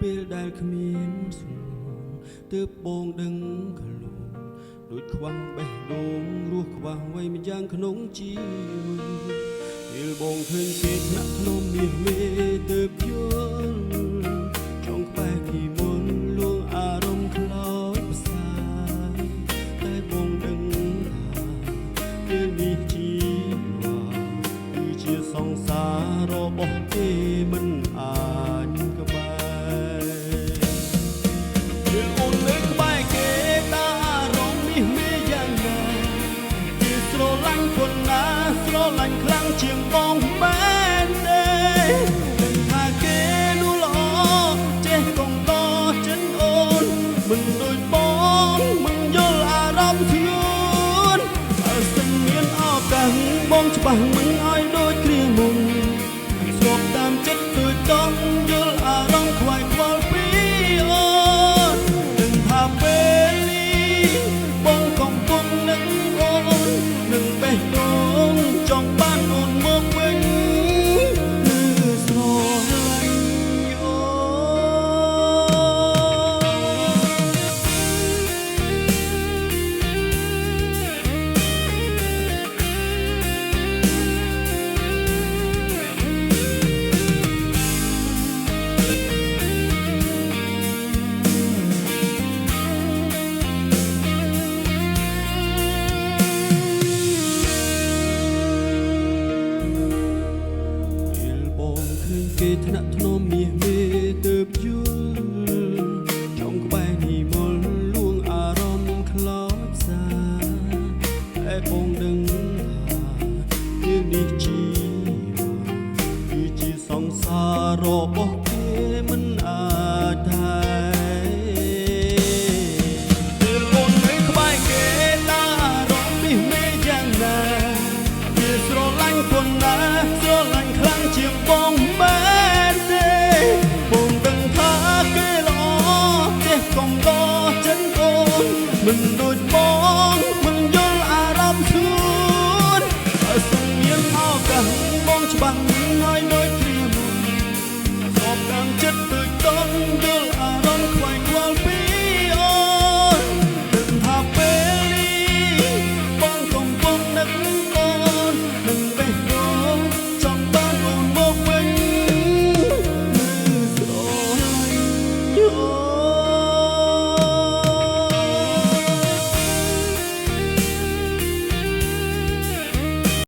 ពេលដែលគ្មានស្ងួនទើបបងដឹងខ្លួនដូចខ្វះបេះដូងរស់ខ្វះអ្វីម្យ៉ាងក្នុងជីវិតពេលបងឃើញគេថ្នាក់ធ្នមមាសមេទើបយល់ចង់ក្បែរពីមុនលួងអារម្មណ៍ខ្លោចផ្សាយតែបងដឹងថាពេលនេះជីវ៉ាគឺជាសង្សាររបស់គេមិនអាចក្បែរ ពេលអូននៅក្បែរគេតើអារម្មណ៍នេះមានយ៉ាងណាគេស្រឡាញ់ប៉ុណ្ណាស្រឡាញ់ខ្លាំងជាងបងមែនទេដឹងថាគេនោះល្អចេះកុំដចិត្តអូនមិនដូចបងមិនយល់អារម្មណ៍ខ្លួនបើសិនមានឱកាសបងច្បាស់មិនឲ្យដូចគ្រាមុនស្របតាមចិត្តដូចតង់យល់អារម្មណ៍ខ្វាយខ្វល់ពីអូន ដឹងថាពេលនេះបងកំពុងនឹងអូននឹងបេះដូងចង់បានអូនមកវិញគឺស្រឡាញ់អូន ពេលបងឃើញគេថ្នាក់ធ្នមមាសមេទើបយល់ចង់ក្បែរនេះមុលលួងអារម្មណ៍ខ្លោចផ្សាតែបងដឹងថាពេលនេះជីវ៉ាគឺជាសង្សាររបស់គេមិនអាចថែពេលអូននៅក្បែរគេតើអារម្មណ៍នេះមេយ៉ាងណា គេស្រឡាញ់ប៉ុណ្ណាស្រឡាញ់ខ្លាំងជាងបងមែនទេបងដឹងថាគេល្អចេះកុំដចិត្តអូនមិនដូចបងមិនយល់អារម្មណ៍ខ្លួនបើសិនមានឱកាសបងច្បាស់មិនឲ្យដូចគ្រាមុនស្របតាមចិត្តដូចតន់យល់អារម្មណ៍ខ្វាយខ្វល់ពី